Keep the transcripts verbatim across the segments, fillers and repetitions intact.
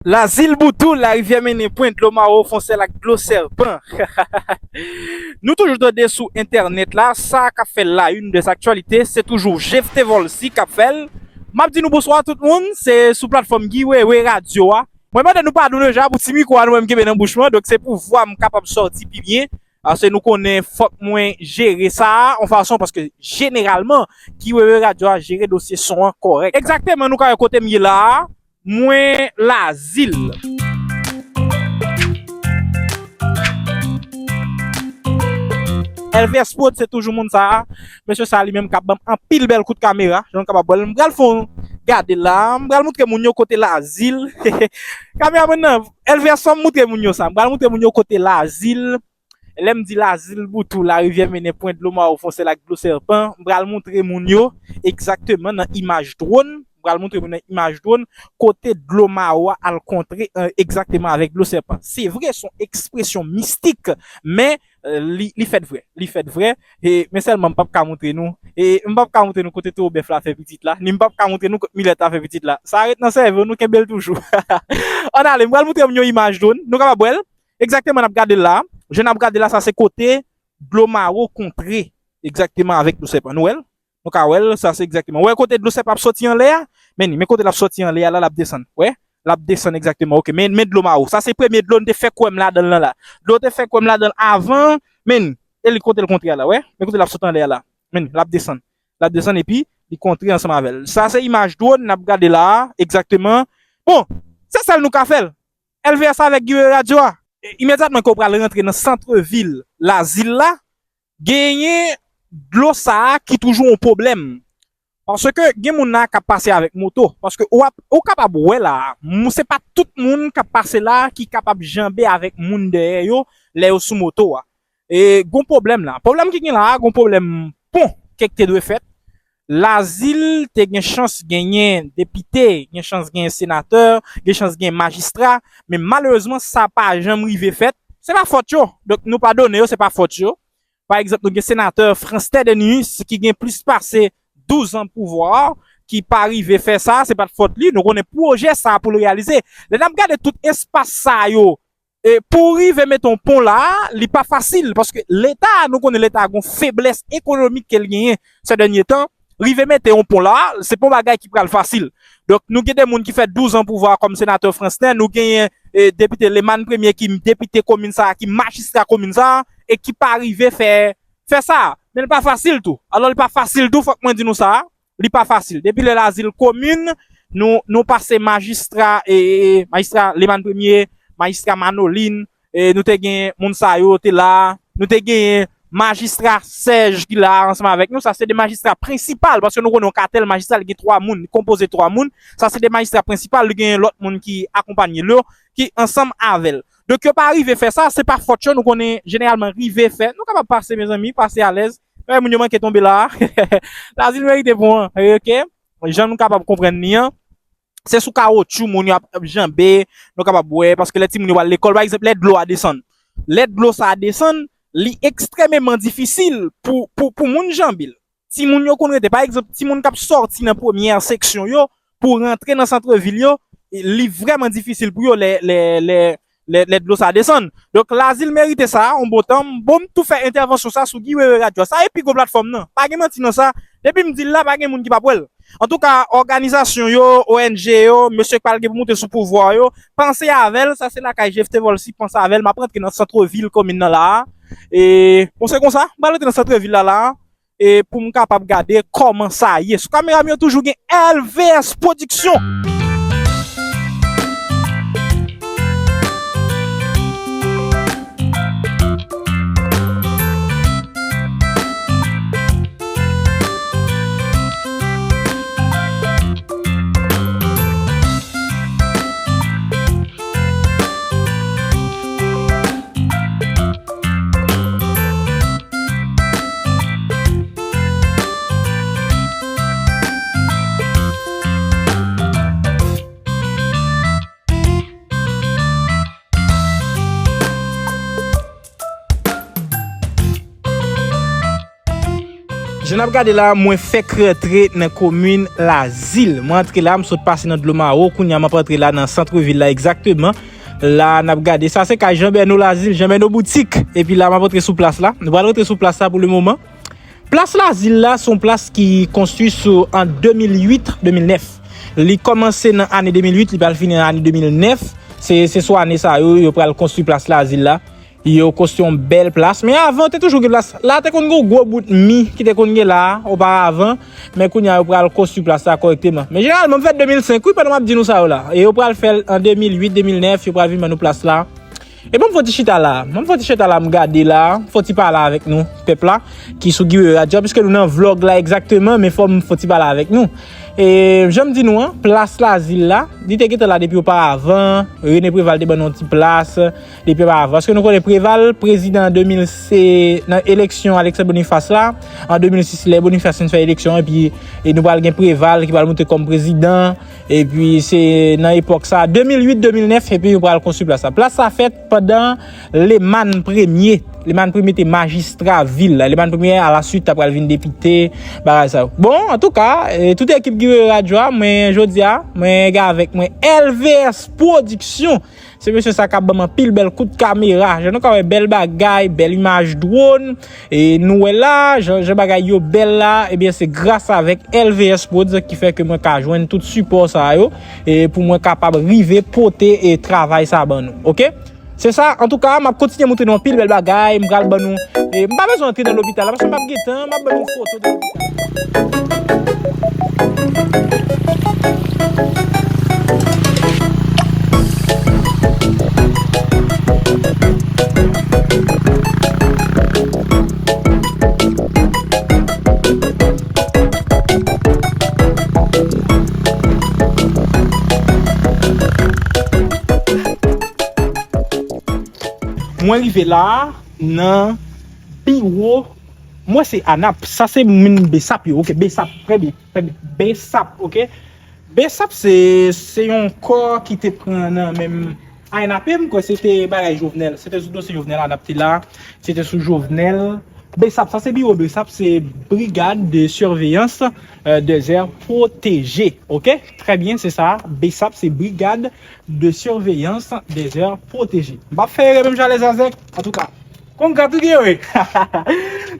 Lazil Boutou, larivyè mennen pwen, dlo mawo fon sèl ak dlo sèpan. Nou toujou tande sou entènèt la, sa k ap fè la une des actualités, se toujou Jephté Volcy k ap fè l. M ap di nou bonswa tout moun, se sou platfòm Guy Wewe Radio a. Mwen mande nou padon deja pou ti mikwo a nou menm kenbe nan bouch mwen, donk se pou vwa m kapab sòti pi byen. Paske nou konnen fòk mwen jere sa a yon fason, paske jeneralman, Guy Wewe Radio a jere dosye son an kòrèk. Egzakteman, nou ka wè kote m ye la a, mwen Lazil. L V S Prod, se toujou moun sa a. Mesye sa a li menm k ap ban m anpil bèl kout kamera. Jan nou kapab wè l, m pral fè yon gade la. M pral montre moun yo kote Lazil. Kameramann nan, L V S, fò m montre moun yo sa. M pral montre moun yo kote Lazil. Lè m di Lazil Boutou, larivyè mennen pwen, dlo mawo fon sèl ak dlo sèpan, m pral montre moun yo egzakteman nan imaj dwòn. M pral montre moun nan imaj dwòn kote dlo mawo a al kontre, eh, egzakteman avèk dlo sèpan. Se vre, se yon ekspresyon mistik, men, eh, li, li fèt vre. Li fèt vre. E, men sèlman, m p ap ka montre nou. E, m p ap ka montre nou kote towo bèf la fè pitit la, ni m p ap ka montre nou kote milèt la fè pitit la. Sa ret nan sèvo nou, kenbe l toujou. Ann ale, m pral montre moun yo imaj dwòn. Nou kapab wè l. Egzakteman, n ap gade l la. Jan n ap gade l la, sa se kote dlo mawo kontre egzakteman avèk dlo sèpan. Nou wè l? Nou ka wè l, sa se egzakteman. Wè kote dlo sèpan ap soti anlè a? Men, men kote l ap soti anlè a la, l ap desann. Wè? L ap desann egzakteman. Oke, men, men dlo mawo. Sa se premye dlo n te fè kwè m ladan l nan la. Dlo te fè kwè m ladan l avan, men, e li kote l kontre a la, wè? Men kote l ap soti anlè a la. Men, l ap desann. L ap desann epi li kontre ansanm avè l. Sa se imaj dwòn n ap gade la a, egzakteman. Bon, se sèl nou ka fè l. L V S avèk Guy Wewe Radio a. E, imedyatman ke w pral rantre nan santrevil Lazil la, genyen dlo sa a ki toujou yon pwoblèm. Paske gen moun la k ap pase avèk moto. Paske w ap, ou kapab wè la, m-, se pa tout moun k ap pase la ki kapab janbe avèk moun dèyè yo lè yo sou moto a. E gon pwoblèm la. Pwoblèm ki gen la a, gon pwoblèm pon ke te dwe fèt. Lazil te gen chans genyen depite, gen chans genyen senatè, gen chans genyen majistra, men malerezman, sa pa janm rive fèt. Se pa fòt yo. Donk, nou padone yo, se pa fòt yo. Pa egzanp, nou gen senatè Franster Denis ki gen plis pase douz an pouvwa, ki pa rive fè sa, se pa t fòt li. Nou konnen pwojè sa pou l reyalize. Lè n ap gade tout espas sa yo, e pou rive mete yon pon la, li pa fasil, paske Leta, nou konnen Leta gon feblès ekonomik ke l genyen sè dènye tan. Rive mete yon pon la, se pa yon bagay ki pral fasil. Donk, nou gen de moun ki fè douz an pouvwa kòm senatè Franster, nou genyen, e, depite Leman Premye ki depite komin sa a, ki majistra komin sa a, e ki pa rive fè, fè sa. Men li pa fasil tou. Alò, li pa fasil tou, fòk mwen di nou sa. Li pa fasil. Depi lè Lazil komin, nou, nou pase majistra, e, e, e, majistra Leman Premye, majistra Manolin, e, nou te gen moun sa yo te la, nou te gen majistra Serge ki la ansanm avèk nou, sa se de majistra prensipal, paske nou konnen yon katèl majistra, li gen twa moun, li konpoze twa moun, sa se de majistra prensipal, li gen lòt moun ki akonpanye l yo, ki ansanm avè l. Donk, yo pa rive fè sa, se pa fòt yo, nou konnen jeneralman rive fè. Nou kapab pase, mezanmi, pase alèz. Wè, moun yo manke tonbe la. Lazil merite pon an, oke? Jan nou kapab konprann li an, se sou kawotchou moun yo ap, ap janbe, nou kapab wè, paske lè timoun yo pral lekòl, pa egzanp, lè dlo a desann. Lè dlo sa a desann, li ekstrèmeman difisil pou, pou, pou moun janbe l. Timoun yo konn rete, pa egzanp, timoun k ap sòti nan premyè seksyon yo pou rantre nan santrevil yo, li vrèman difisil pou yo lè, lè, lè, lè, lè dlo sa a desann. Donk, Lazil merite sa, yon bon tan. Bon, m tou fè entèvansyon sa sou Guy Wewe Radio. Sa e pi gwo platfòm nan. Pa gen manti nan sa. Depi m di l la, pa gen moun ki p ap wè l. Antouka, òganizasyon yo, O N G yo, mesye k pral gen pou moute sou pouvwa yo, panse avè l. Sa se lakay Jephté Volcy, panse avè l. M ap rantre nan santrevil komin nan la a. E, bon, se konsa, m pral rantre nan santrevil la la a. E pou m kapab gade kòman sa ye. Sou kamera m yo toujou gen L V S Production. Jan n ap gade la, mwen fèk rantre nan komin Lazil. Mwen antre la, m sot pase nan Dlo Mawo, kounye a m ap antre la nan sant vil la egzakteman. La, n ap gade, sa se kay Jean Bernot Lazil, Jean Bernot Boutique. Epi la, m ap antre sou plas la. Nou pral rantre sou plas la pou le moman. Plas Lazil la, se yon plas ki konstwi sou, an de mil uit, de mil nèf. Li kòmanse nan ane de mil uit, li pral fini nan ane de mil nèf. Se, se sou ane sa yo, yo pral konstwi plas Lazil la. Yo konstwi yon bèl plas. Men avan, te toujou gen plas. La, te konn gen yon gwo bout mi ki te konn gen la, oparavan. Men kounye a, yo pral konstwi plas la kòrèkteman. Men jeneralman, m fèt de mil senk, wi, pandan m ap di nou sa yo la. E yo pral fè l an de mil uit, de mil nèf, yo pral vin ban nou plas la. E ban m fon ti chita la. Ban m fon ti chita la, m gade la. Fon ti pale avèk nou, pèp la, ki sou Guerrier Radio, piske nou nan vlòg la egzakteman, men fò m fon ti pale avèk nou. E, jan m di nou an, plas Lazil la, li te gentan la depi oparavan. René Préval te ban nou yon ti plas depi oparavan. Paske nou konnen Préval, prezidan an de mil, se nan eleksyon Alexandre Boniface la, an de mil sis, lè Boniface fin fè eleksyon, epi, e nou pral gen Préval ki pral moute kòm prezidan. Epi se nan epòk sa, de mil uit, de mil nèf, epi yo pral konstwi plas la. Plas la fèt pandan Lemann Premye. Lemann Premye te majistra vil la. Lemann Premye, alaswit, ta pral vin depite, bagay sa yo. Bon, antouka, e, tout ekip Guerrier Radio a, mwen, jodi a, mwen gen avèk mwen L V S Production. Se mesye sa k ap ban m anpil bèl kout kamera. Jan nou ka wè, bèl bagay, bèl imaj dwòn. E nou wè la, jan, jan bagay yo bèl la, ebyen, se gras avèk L V S Prod ki fè ke mwen ka jwenn tout sipò sa yo, e pou mwen kapab rive pote, e, travay sa ban nou. Oke? Se sa, antouka, m ap kontinye montre nou anpil bèl bagay, m pral ban nou, e, m pa bezwen antre nan lopital la, paske m p ap gen tan, m ap ban nou foto de lopital. Mwen rive la nan biwo. Mwen se ANAP. Sa se moun BSAP yo. Oke, BSAP. Trè byen. Trè byen. BSAP, oke. BSAP se, se yon kò ki te pran nan men ANAP, m kwè se te bagay Jovenel. Se te sou dosye Jovenel ANAP te la. Se te sou Jovenel. BSAP, sa se biwo BSAP, se Brigade de Surveillance, euh, des Aires Protégées. Oke? Trè byen, se sa. BSAP, se Brigade de Surveillance des Aires Protégées. M p ap fè erè menm jan Lèzazèk. Antouka, konn gad ou gen, wi.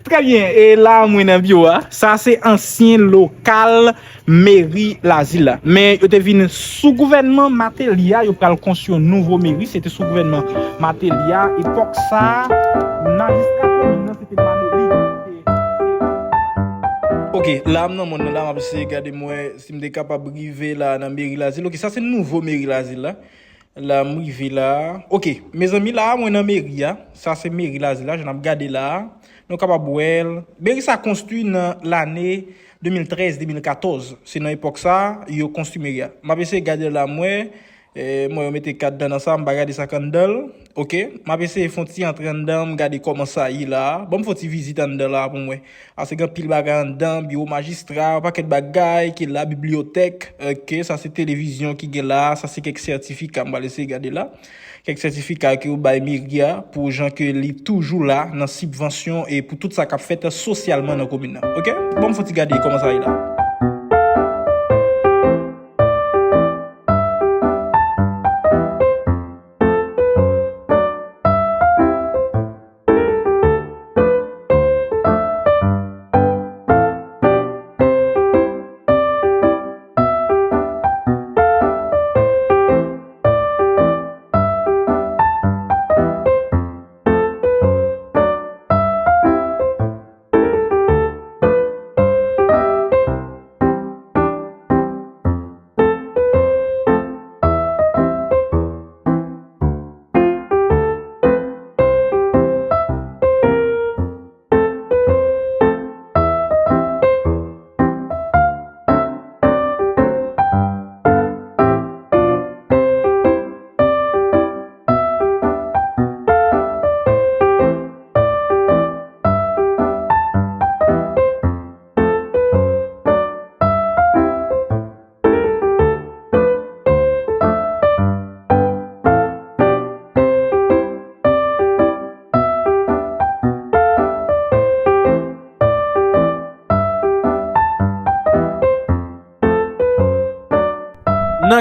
Trè byen, e la mwen nan biwo a. Sa se ansyen lokal meri Lazil la. Men yo te vin sou gouvènman Martelly a, yo pral konstwi yon nouvo meri. Se te sou gouvènman Martelly a. Epòk sa, majistra komin nan, se te Manoli. Oke, la m nan mòn nan la, m ap eseye gade m wè si m te kapab rive la nan meri Lazil. Oke, sa se nouvo meri Lazil la. La, m rive la. Oke, mezanmi, la, mwen nan meri a. Sa se meri Lazil la, jan n ap gade la. Nou kapab wè l. Meri sa konstwi nan lane de mil trèz, de mil katòz. Se nan epòk sa, yo konstwi meri a. M ap eseye gade la, m wè. E, mwen, yo mete kat dan nan sa, m pa gade sa k anndan l. Oke, m ap eseye fè yon ti antre anndan, m gade kòman sa ye la. Ban m fè yon ti vizit anndan la pou m wè. Ase gen anpil bagay anndan, biwo majistra, yon pakèt bagay ki la, bibliyotèk. Oke, sa se televizyon ki gen la, sa se kèk sètifika, m pral eseye gade la. Kèk sètifika ke yo bay meri a pou jan ke li toujou la nan sibvansyon e pou tout sa k ap fèt sosyalman nan komin nan. Oke? Bon, m fè yon ti gade kòman sa ye la.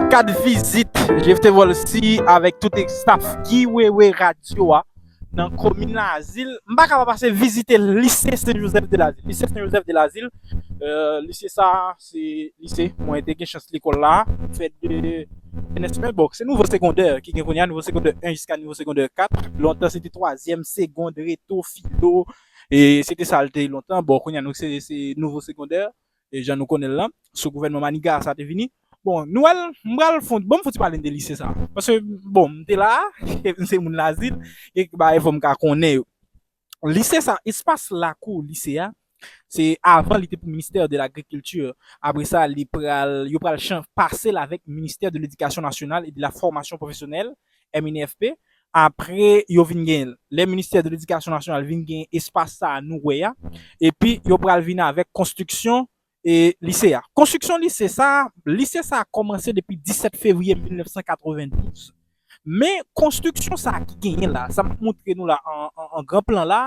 Kad vizit Jephté Volcy avèk tout staff Guy Wewe Radio a nan komin Lazil, m pa ka pa pase vizite lise Sen Jozèf de Lazil. Lise Sen Jozèf de Lazil, euh, lise sa, se lise mwen te gen chans lekòl la, fè de N S, men bon, se nivo segondè ki gen kounye a, nivo segondè en jiska nivo segondè kat. Lontan se te twazyèm, segond, reto, filo, e se te sa l te ye lontan. Bon, kounye a nou se, se nivo segondè, e jan nou konnen l lan, sou gouvènman Maniga sa te vini. Bon, nou wè l, m pral fon, bon, m fouti pale de lise sa. Paske, bon, m te la, m se moun Lazil, e ba fò m ka konnen yo. Lise sa, espas lakou lise a, se avan li te pou Ministè de Lagrikilti. Apre sa, li pral, yo pral chan-, pase l avèk Ministè de Ledikasyon Nasyonal e de la Fòmasyon Pwofesyonèl, M N F P. Apre, yo vin gen, lè Ministè de Ledikasyon Nasyonal vin gen espas sa a nou wè a, epi yo pral vin avèk konstriksyon e lise a. Konstriksyon lise sa, lise sa a kòmanse depi disèt fevriye mil nèf san katrevendouz. Men konstriksyon sa a ki genyen la, sa m ap montre nou la an, an, an gran plan la,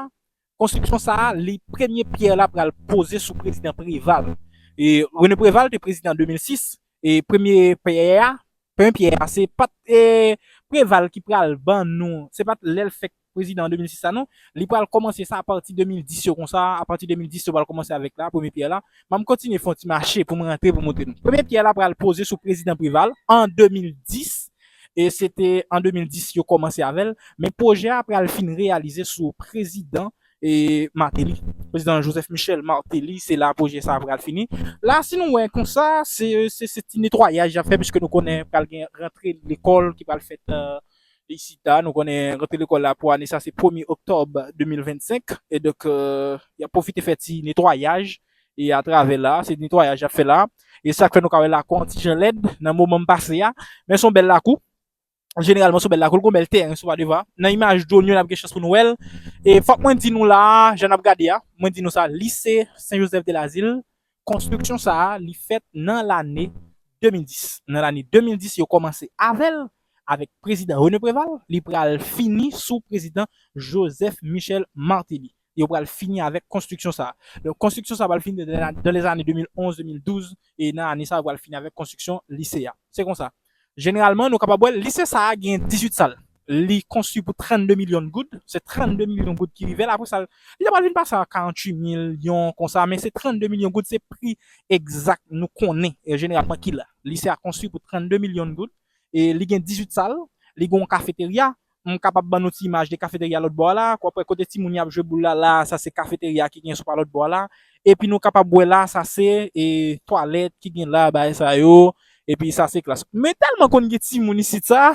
konstriksyon sa a, li premye pyè la pral poze sou prezidan Preval. E René Préval te prezidan de mil sis, e premye pyè a, premye pyè a, se pa t, e, Preval ki pral ban nou, se pa t lè l fèk prezidan an de mil sis la non. Li pral kòmanse sa apati de mil dis yo konsa, apati de mil dis yo pral kòmanse avèk la, premye pyè la. M ap kontinye fè yon ti mache pou m rantre pou montre nou. Premye pyè la pral poze sou prezidan Preval an de mil dis, e se te an de mil dis yo kòmanse avè l, men pwojè a pral fin reyalize sou prezidan, e, Martelly. Prezidan Joseph Michel Martelly, se la pwojè sa a pral fini. La, si nou wè konsa, se, se, se ti netwayaj y ap fè, piske nou konnen pral gen rantre lekòl ki pral fèt, euh, isit la. Nou konnen rantre lekòl la pou ane sa se premye oktòb de mil vennsenk. E donk, euh, y ap pwofite fè ti netwayaj. E atravè la, se netwayaj y ap fè la. E sa k fè nou ka wè lakou an ti jan lèd nan moman m pase a. Men se yon bèl lakou. Jeneralman, se yon bèl lakou. L gon bèl teren sou pa devan. Nan imaj drone yo, n ap gen chans pou nou wè l. E fòk mwen di nou la, jan n ap gade a, mwen di nou sa, lise Sen Jozèf de Lazil, konstriksyon sa a, li fèt nan lane de mil dis. Nan lane de mil dis, yo kòmanse avè l, avèk prezidan René Préval, li pral fini sou prezidan Joseph Michel Martelly. Yo pral fini avèk konstriksyon sa a. Donk, konstriksyon sa a pral fini dans les années de mil onz, de mil douz, e nan ane sa a, yo pral fini avèk konstriksyon lise a. Se konsa. Jeneralman, nou kapab wè, lise sa a gen dizuit sal. Li konstwi pou trannde milyon goud. Se trannde milyon goud ki rive l. Apre sa, li ta pral vin pase a karanntuit milyon konsa, men se trannde milyon goud, se pri egzak nou konnen, e, jeneralman ki la. Lise a konstwi pou trannde milyon goud. E li gen dizuit sal, li gen yon kafeterya. M kapab ban nou ti imaj de kafeterya lòt bò a la. Kwa, kote timoun yo ap jwe boul la, la, sa se kafeterya ki gen sou pa lòt bò a la. Epi nou kapab wè la, sa se, e, twalèt ki gen la, bagay sa yo. Epi sa se klas. Men tèlman konn gen timoun isit sa,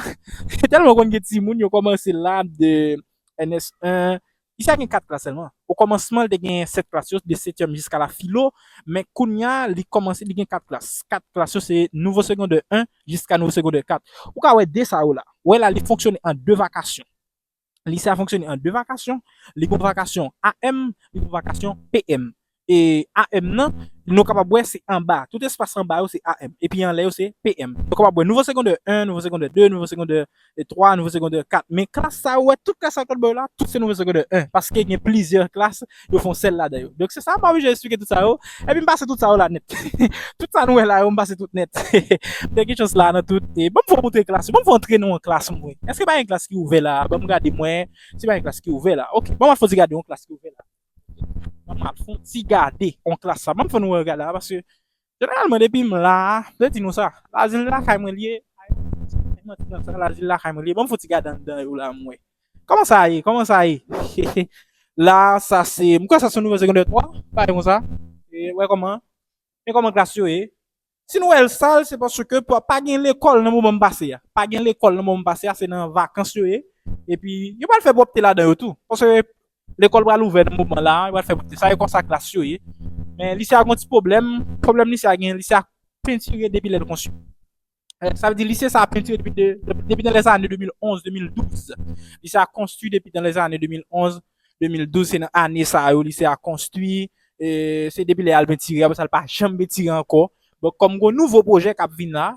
tèlman konn gen timoun, yo kòmanse la de N S en. Isi a gen kat klas sèlman. Okòmansman, li te gen sèt klas yo, de setyèm jiska la filo, men kounye a, li kòmanse, li gen kat klas. Kat klas yo, se nivo segondè en jiska nivo segondè kat. Ou ka wè de sa yo la. Wè la, li fonksyone an de vakasyon. Lise a fonksyone an de vakasyon. Li gon vakasyon A M, li gon vakasyon P M. E A M nan, nou kapab wè se anba. Tout espas anba yo se A M. Epi anlè yo se P M. Nou kapab wè nivo segondè en, nivo segondè de, nivo segondè twa, nivo segondè kat. Men klas sa yo, wè, tout klas sa yo k lòt bò yo la, tout se nivo segondè en. Paske gen plizyè klas, yo fè yon sèl ladan yo. Donk se sa, m pa oblije esplike tout sa yo. Epi m pase tout sa yo la nèt. Tout sa nou wè la yo, m pase tout nèt. M te gen chans la nan tout. E ban m fè w montre klas yo. Ban m fè w antre nan yon klas mwen. Èske pa gen klas ki ouvè la? Ban m gade mwen. Si pa gen klas ki ouvè la. Ok, ban m al fè w ti gade yon klas ki ouvè la. Ban m al fè w ti gade yon klas sa. Ban m fè nou wè gade la, paske jeneralman, depi m la, m te di nou sa. Lazil lakay mwen li ye. Ay, manti nan sa, Lazil lakay mwen li ye. Ban m fè w ti gade anndan yo la, m wè. Kòman sa ye? Kòman sa ye? La, sa se, m kwè sa se nivo segondè twa, bagay konsa. E, wè kòman, men kòman klas yo ye. Si nou wè l sal, se paske pa, pa gen lekòl nan moman m pase a. Pa gen lekòl nan moman m pase a, se nan vakans yo ye. Epi, yo pral fè pwòpte ladan yo tou. Paske lekòl pral ouvè nan moman la, yo pral fè pwòpte. Sa e konsa klas yo ye. Men lise a gen yon ti pwoblèm. Pwoblèm lise a gen, lise a pentire depi lè l konstwi. Eh, sa vle di lise sa a pentire depi de, depi dans les années de mil onz, de mil douz. Lise a konstwi depi dans les années de mil onz, de mil douz, se nan ane sa yo lise a konstwi. E se depi lè y al pentire, apre sa l pa janm pentire ankò. Bon, kòm gon nouvo pwojè k ap vin la,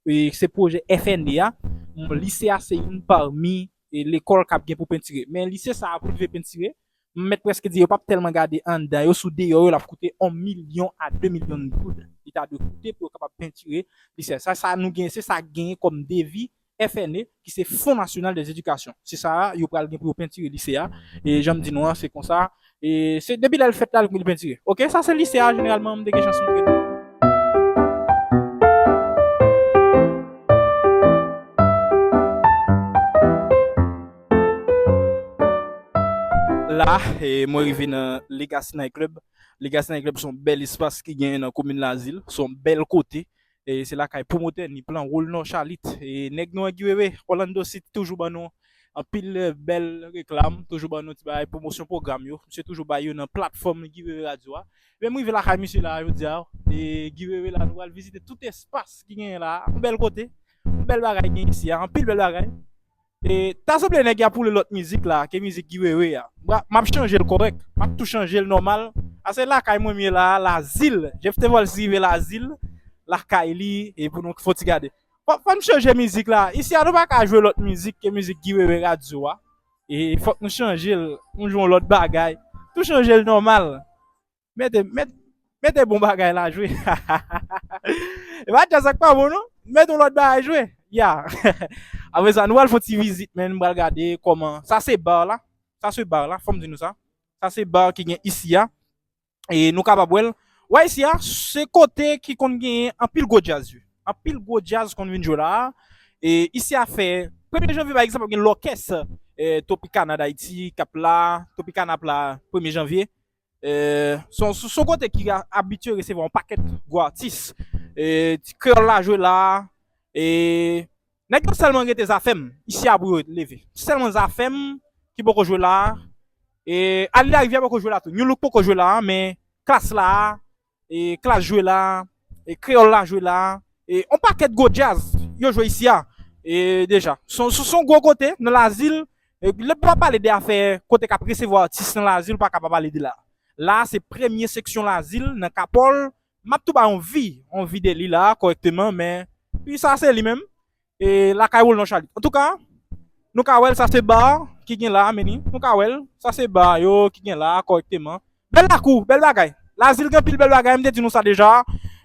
e se pwojè F N D a, bon, lise a se youn pami, e, lekòl k ap gen pou pentire. Men lise sa a pou rive pentire, m mèt prèske di yo p ap tèlman gade anndan yo, sou deyò yo l ap koute yon milyon a de milyon goud. li ta dwe koute pou yo kapab pentire lise a. Sa, sa nou genyen, se sa k genyen kòm devi F N E, ki se Fonds National des Éducations. Se sa yo pral gen pou yo pentire lise a. E jan m di nou an, se konsa. E se depi lè l fèt la, li pentire. Ok, sa se lise a, jeneralman, m te gen chans montre nou. La, e, mwen rive nan Legacy Night Club. Legacy Night Club se yon bèl espas ki genyen nan komin Lazil. Se yon bèl kote. E se lakay pwomotè Nip lan, Rolnor Charlite. E nèg nou an Guy Wewe, Orlando City, toujou ban nou anpil, e, bèl reklam, toujou ban nou ti bagay, pwomosyon pwogram yo. Misye toujou bay yo nan platfòm Guy Wewe Radio a. Ebyen, m rive lakay misye la, jodi a, e Guy Wewe la, nou pral vizite tout espas ki genyen la. Yon bèl kote, yon bèl bagay gen isi a, anpil bèl bagay. E ta sanble nèg y ap woule lòt mizik la, ke mizik Guy Wewe a. M ap chanje l kòrèk, m ap tou chanje l nòmal. A se lakay mwen m ye la, Lazil. Jeff Tevolz rive Lazil, lakay li, e pou nou fè ti gade. Fò, fò n chanje mizik la. Isi a, nou pa ka jwe lòt mizik ke mizik Guy Wewe Radio a. E fòk nou chanje l, nou jwe yon lòt bagay. Tou chanje l nòmal. Mete, met, mete bon bagay la jwe. E pa djaz ak pa bon, non? Mete yon lòt bagay jwe. Ya. Apre sa, nou pral fè yon ti vizit, men nou pral gade kòman. Sa se bar la. Sa se bar la, fò m di nou sa. Sa se bar ki gen isi a. E nou kapab wè l. Wè isi a, se kote ki konn genyen anpil gwo djaz, wi. Anpil gwo djaz konn vin jwe la. E isi a fè, premye janvye, pa egzanp, ap gen lòkès, e, Tropicana D'Haïti k ap la, Tropicana ap la premye janvye. E, se yon, se yon kote ki a-, abitye resevwa yon pakèt gwo atis. E, ti kreyòl la jwe la. E, nèg yo sèlman rete Zafèm, isi a pou yo leve. Sèlman Zafèm ki poko jwe la. E, Alila Rivyè poko jwe la tou. New Look poko jwe la, men Klass la, e, Klass jwe la, e, Kreyòl la jwe la, e, yon pakèt gwo djaz yo jwe isi a, e, deja. Se yon, se yon gwo kote nan Lazil, e, lè w ap pale de afè kote k ap resevwa atis nan Lazil, ou pa ka pa pale de la. La, se premye seksyon Lazil nan Kapòl. M ap tou ba yon vi, yon vi de li la, kòrèkteman, men, wi, sa se li menm. E lakay Rolnor Charlite. Antouka, nou ka wè l, sa se bar ki gen la, men li. Nou ka wè l, sa se bar yo ki gen la, kòrèkteman. Bèl lakou, bèl bagay. Lazil gen anpil bèl bagay, m te di nou sa deja.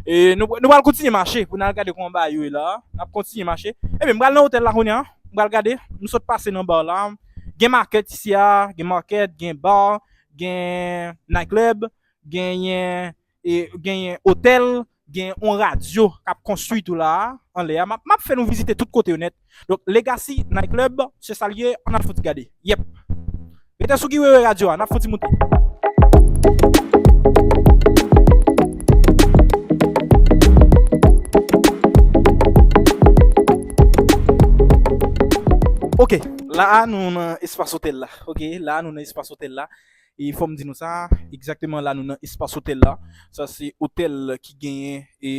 E nou, nou pral kontinye mache pou n al gade kòman bagay yo ye la. N ap kontinye mache. Ebyen, m pral nan otèl la kounye a. M pral gade. M sot pase nan bar la. Gen makèt isi a, gen makèt, gen bar, gen nightclub, genyen, e, genyen otèl, gen yon radyo k ap konstwi tou la a, anlè a. M ap, m ap fè nou vizite tout kote yo nèt. Donk, Legacy Night Club, se sa l ye, ann al fouti gade. Yèp. Rete sou Guy Wewe Radio a, n ap fouti moute. Ok, la a nou nan espas otèl la. Ok, la a nou nan espas otèl la. E fò m di nou sa, egzakteman la nou nan espas otèl la. Sa se otèl ki genyen e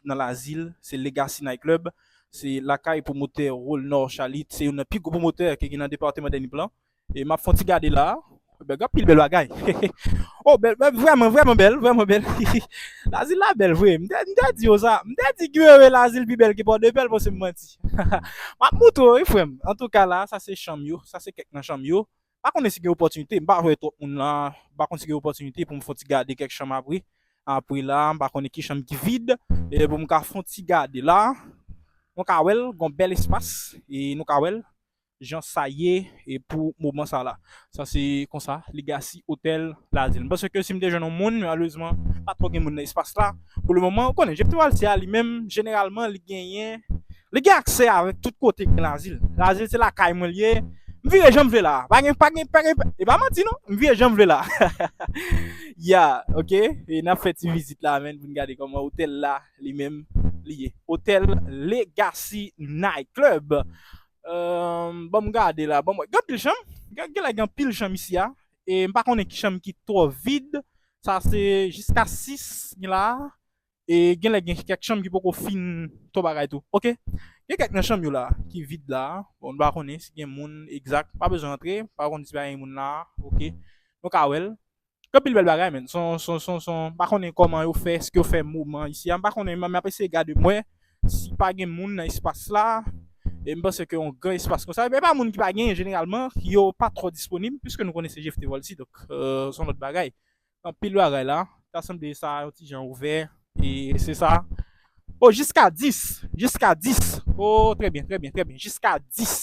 nan Lazil, se Legacy Night Club. Se lakay pwomotè Rolnor Charlite, se youn nan pi gwo pwomotè ki gen nan depatman de Nip lan. E m ap fè yon ti gade la. Bèl, gen anpil bèl bagay. Oh, bèl, bèl, vrèman, vrèman bèl, vrèman bèl. Lazil la bèl vre. M te, m te di yo sa. M te di Guy Wewe Lazil pi bèl ke Pòdepè, bon, se m manti. M ap moutre w, wi, frè m. Antouka la, sa se chanm yo. Sa se kèk nan chanm yo. Pa konnen si gen opòtinite, m pa wè twòp moun la, m pa konn si gen opòtinite pou m fè yon ti gade kèk chanm apre. Apre la, m pa konnen ki chanm ki vid, e pou m ka fè yon ti gade la. Nou ka wè l, gon bèl espas, e nou ka wè l, jan sa ye, e pou moman sa la. Sa se konsa, Legacy Hotel Lazil. M panse ke si m te jwenn yon moun, malerezman, pa twò gen moun nan espas la. Pou le moman, ou konnen, Jeff Tevolz a li menm, jeneralman, li genyen Li gen aksè avèk tout kote gen Lazil. Lazil se lakay mwen li ye. M vire jan m vle la. Pa gen, pa gen, pa gen, e pa manti non. M vire jan m vle la. Ya, ok. E n ap fè ti vizit la, menn, pou n gade kòman otèl la, li menm, li ye. Otèl Legacy Night Club. Euh, ban m gade la. Ban m wè. Gen anpil chanm. Gen, gen la gen anpil chanm isi a. E m pa konnen ki chanm ki twò vid. Sa se jiska sis gen la. E genlè gen kèk chanm ki poko fin twò bagay tou. Ok. Gen kèk nan chanm yo la ki vid la. Bon, nou pa konnen si gen moun egzak. Pa bezwen antre. Pa konnen si pa gen moun la. Ok. Nou ka wè l. Gen anpil bèl bagay, menn. Son, son, son, son. M pa konnen kòman yo fè, èske yo fè moman isi a. M pa konnen, m, m ap eseye gade m wè si pa gen moun nan espas la. E m panse ke yon gran espas konsa, e pa moun ki pa genyen jeneralman, yo pa twò disponib, piske nou konnen se Jeff Tevolz, donk, euh, se yon lòt bagay. Anpil bagay la. Ta sanble sa yon ti jan ouvè. E se sa. Oh, jiska dis. Jiska dis. Oh, trè byen, trè byen, trè byen. Jiska dis.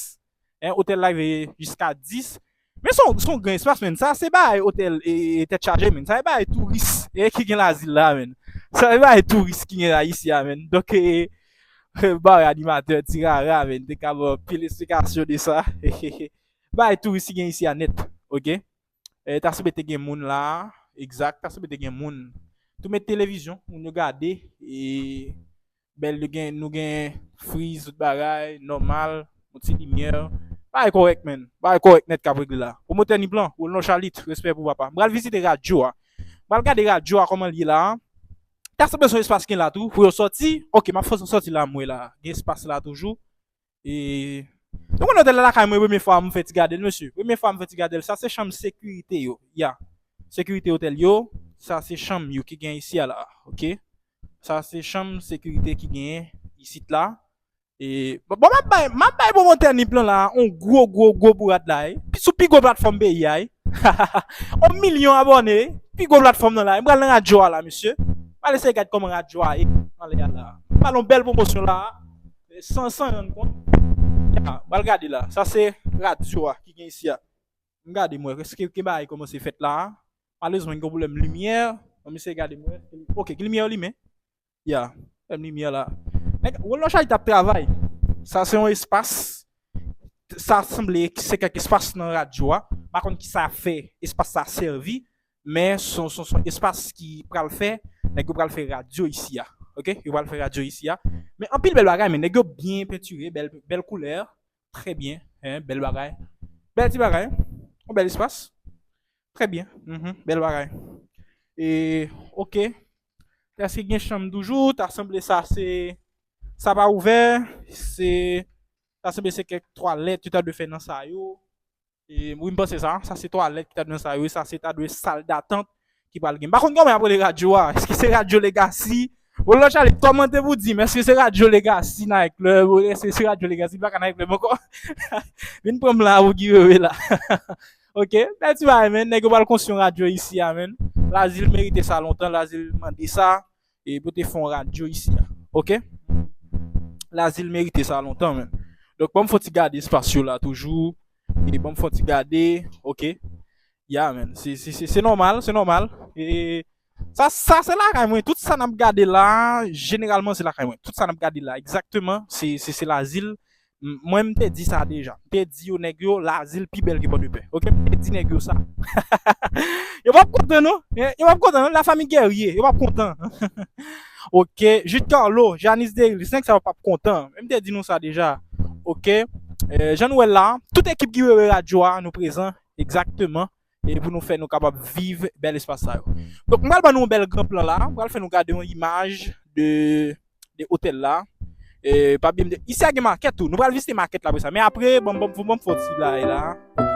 Hein, otèl la rive jiska dis. Men se yon, se yon gran espas, men. Sa se bagay otèl e, e tèt chaje, men. Sa se bagay touris e ki gen Lazil la, men. Sa se bagay touris ki gen la isi a, men. Donk, e, e, bagay animatè, ti rara, men. Te ka ban pil esplikasyon de sa. Bagay touris ki gen isi a nèt, oke? E, ta sanble te gen moun la, egzak, ta sanble te gen moun. Tou met televizyon, moun yo gade, e, bèl, nou gen, nou gen friz, tout bagay, nòmal, yon ti limyè. Bagay kòrèk, men. Bagay kòrèk nèt k ap regle la. Pwomotè ni plan, Rolno Chalit, respè pou papa. M pral vizite radyo a. M pral gade radyo a, kòman l ye la. Ta sanble se yon espas ki gen la tou, pou yo sòti. Oke, m ap fòse sòti la, m wè la. Gen espas la toujou. E, nou konnen otèl la lakay mwen, premye fwa m fè ti gade l, mesye. Premye fwa m fè ti gade l, sa se chanm sekirite yo. Ya. Sekirite otèl yo, sa se chanm yo ki gen isi a la, oke? Sa se chanm sekirite ki genyen isit la. E, bon, bon, m ap bay, m ap bay pwomotè ni plan la, yon gwo, gwo, gwo bourad la, e. Pi, sou pi gwo platfòm peyi a, e. Yon milyon abòne, pi gwo platfòm nan la. M pral nan radyo a la, mesye. M pral eseye gad kòman radyo a ye anlè a la. M pral yon bèl pwomosyon la, san, san rann kont. Ya, m pral gade la. Sa se radyo a ki gen isi a. M gade m wè, èske gen bagay kòmanse fèt la? Malerezman, gen yon pwoblèm limyè. Bon, m eseye gade m wè. Oke, gen limyè limen. Ya, pwoblèm limyè la. Nèg, Rolno Chalit ap travay. Sa se yon espas. Sa sanble se kèk espas nan radyo a. M pa konn kisa fè espas sa sèvi. Men se yon, se yon, se yon espas ki pral fè, nèg yo pral fè radyo isi a. Oke? Yo pral fè radyo isi a. Men anpil bèl bagay, men nèg yo byen pentire, bèl, bèl koulè. Trè byen, hein, bèl bagay. Bèl ti bagay, hein? Yon bèl espas. Trè byen, mhm, bèl bagay. E, oke. Èske gen chanm toujou? Ta sanble sa se, sa pa ouvè. Se, ta sanble se kèk twalèt yo ta dwe fè nan sa yo. E, wi, m panse sa. Sa se twalèt ki ta dwe nan sa yo. Sa se ta dwe sal datant ki pral gen. M pa konn kòman y ap rele radyo a. Èske se Radyo Legacy? Bon, lòt Charlie, kòmante pou di m, èske se Radyo Legacy Night Club? Èske se Radyo Legacy? Li pa ka Night Club ankò. Vin pran m la pou ki wewe la. Oke, bèl ti bagay, men. Nèg yo pral konstwi yon radyo isi a, men. Lazil merite sa lontan. Lazil mande sa. E pou te fè yon radyo isi a. Oke? Lazil merite sa lontan, men. Donk, ban m fè yon ti gade espas yo la toujou. E ban m fè yon ti gade. Oke? Ya, men. Se, se, se, se nòmal, se nòmal. E sa, sa se lakay mwen. Tout sa n ap gade la, jeneralman, se lakay mwen. Tout sa n ap gade la, egzakteman, se, se, se Lazil. M-, mwen, m te di sa deja. M te di yo, nèg yo, Lazil pi bèl ke Pòdepè. Oke? M te di nèg yo sa. Yo p ap kontan, non. Eh, yo p ap kontan, non. Lafanmi Guerrier, yo p ap kontan. Oke? Jude Carlo, Janice Deril, nèg sa yo p ap kontan. Men m te di nou sa deja. Oke? Eh, jan nou wè l la, tout ekip ki wewe radyo a, nou prezan. Egzakteman. E pou nou fè nou kapab viv bèl espas sa yo. Donk, m pral ban nou yon bèl gran plan la. M pral fè nou gade yon imaj de, de otèl la. E, pa bliye m di, isi a gen makèt tou. Nou pral vizite makèt la apre sa. Men apre, ban m, ban m, ban m fè yon ti bagay la.